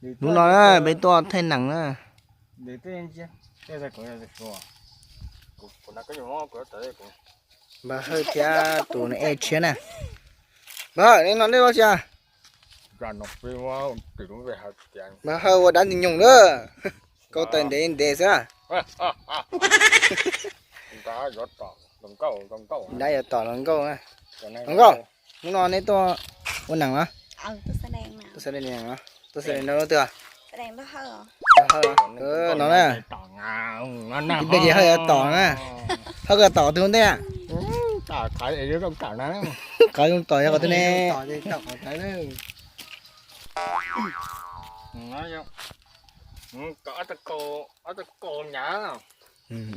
Hnub no na peb tuaj thaij neem na. Npawg Hawj thiab tus niam ej tshiab na. Npawg Hawj, nej no nej ua tsi? Npawg Hawj ua dab ntxwg nyoog na. Kaub tawm ntev ntev xwb na. Dab yuav tom hluas nkauj na. Hluas nkauj, hnub no neb tuaj ua neem los? Tuaj xav neem rau leej twg? No na. Ib pliag ces Hawj yuav tom na. Hawj koj tom qhov twg ua ntej? Qhov zoo tom yog qhov twg ne?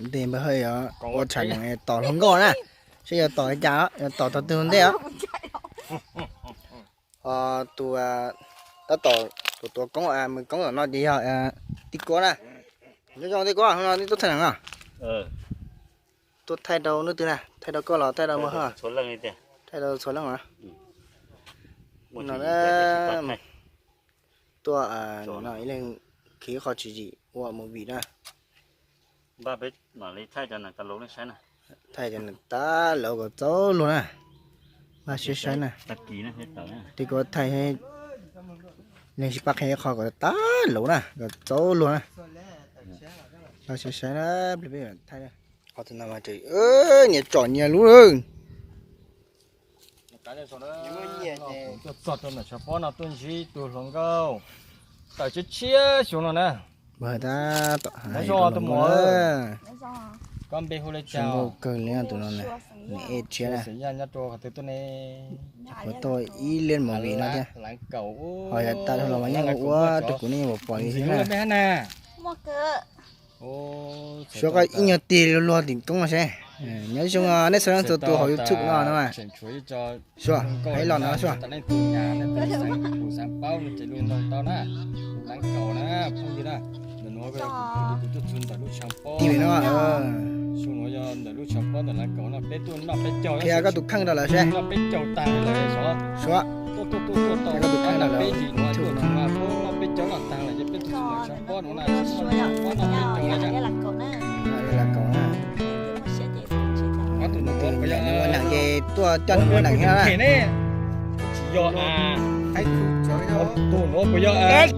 Ntej npawg Hawj yuav ua tsham neem tom hluas nkauj na, seb yuav tom li cas, yuav tom qhov twg ua ntej os. Tus tab tom, tus tuav koob, mus koob tom no ces yog Tij Kuab na. Nyob zoo Tij Kuab, hnub no nej tuaj thaij neem no? Tuaj thaij rau leej twg na? Thaij rau koj los thaij rau npawg Hawj? Thaij rau txhua leej os. No, tuaj no ib leeg khiav qhov tswv yim ua movie na. Thaij cov neem tas lauv kom txaus luag na. Npaj siab saib na. Tij Kuab thaij, leeg sib pab qhia ib qho kom tas lauv na, kom txaus luag na. Npaj siab saib na, peb thaij. Qhov twg no mas nyias tsom nyias lub. Tuaj txog rau ntawm tshav pob no tuaj ntsib tus hluas nkauj tawm tshiab tshiab xyoo no na. Nyob zoo tus muam, koj npe hu li cas? Kawg li tus no, nws ej tshiab na. Xav yaj nyob rau qhov twg tuaj ne? Puas tuaj ib leeg movie no thiab? Laav kaum, ho yog tas los mas yeej ua rau kuv nej yeej pom li thiab na. Suav koj ib nyuag tig luag tim koob no seb. Nyob zoo nej txhua leej txhua tus hauv YouTube no na. Suav, hais los no Suav. Tig no, qhia koj tus kheej rau lawv seb. Suav, koj tus kheej rau lawv. Tus ua neem ces tuaj coj nws ua neem thiab na.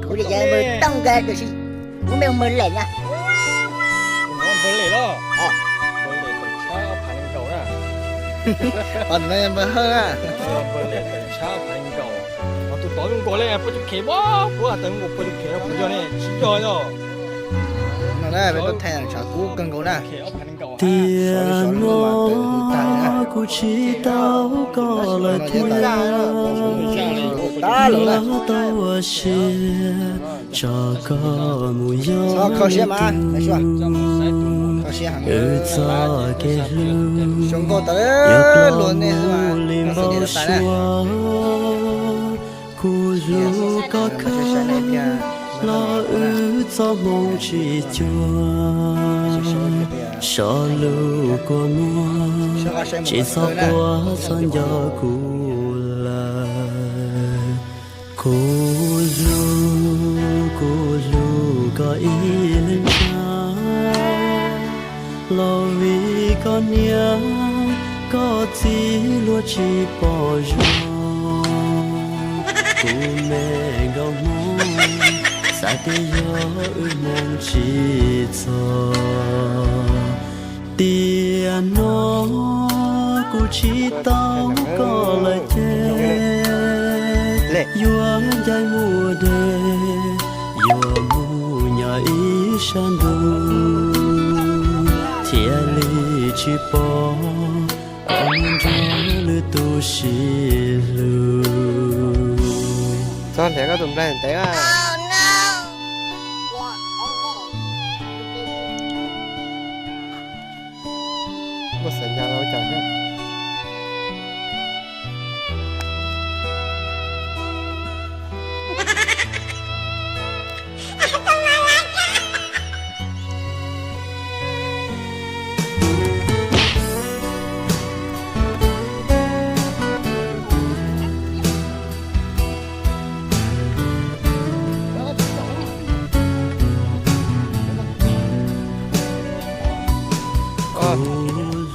Kuv li cas npawg Tooj tiam sis kuv npe hu npawg Lem na. Npawg Lem los? Npawg Lem tawm tshab ob phav nees nkaum na. Npawg Hawj na. Npawg Lem tawm tshab ob phav nees nkaum. Tus tod zoo nkaus li puas tsis khev, puas tawm nkaus puas tsis khev, puas yog ne? Tsis yog yog. No na, peb tuaj thaij tshav kub kawg nkaus na. Tiam no kuv tsis tau koj lawm thiab, yuav tau ua siab tso koj mus yog tus. Wb txoj kev hlub yuav plaub mus li npau suav. Kuv hlub koj kawg los wb txoj hmoo tsis cuag. So lus kua muag tsis txhob quaj txhob nco kuv lawm. Kuv hlub, kuv hlub koj ib leeg ntag, los vim koj niam koj txiv luag tsis pom zoo. Kuv me nkauj Hmoob, xav tias yog wb hmoo tsis txog. Tiam no kuv tsis tau koj lawm ces yuav ncaim mus deb, yuav mus nyob ib sab ntug, thiaj li tsis pom koj mus nrog lwm tus sib hlub. Txhob hliav koj tus nplaig ntev. Muaj xav nyas los ua cas thiab. Tus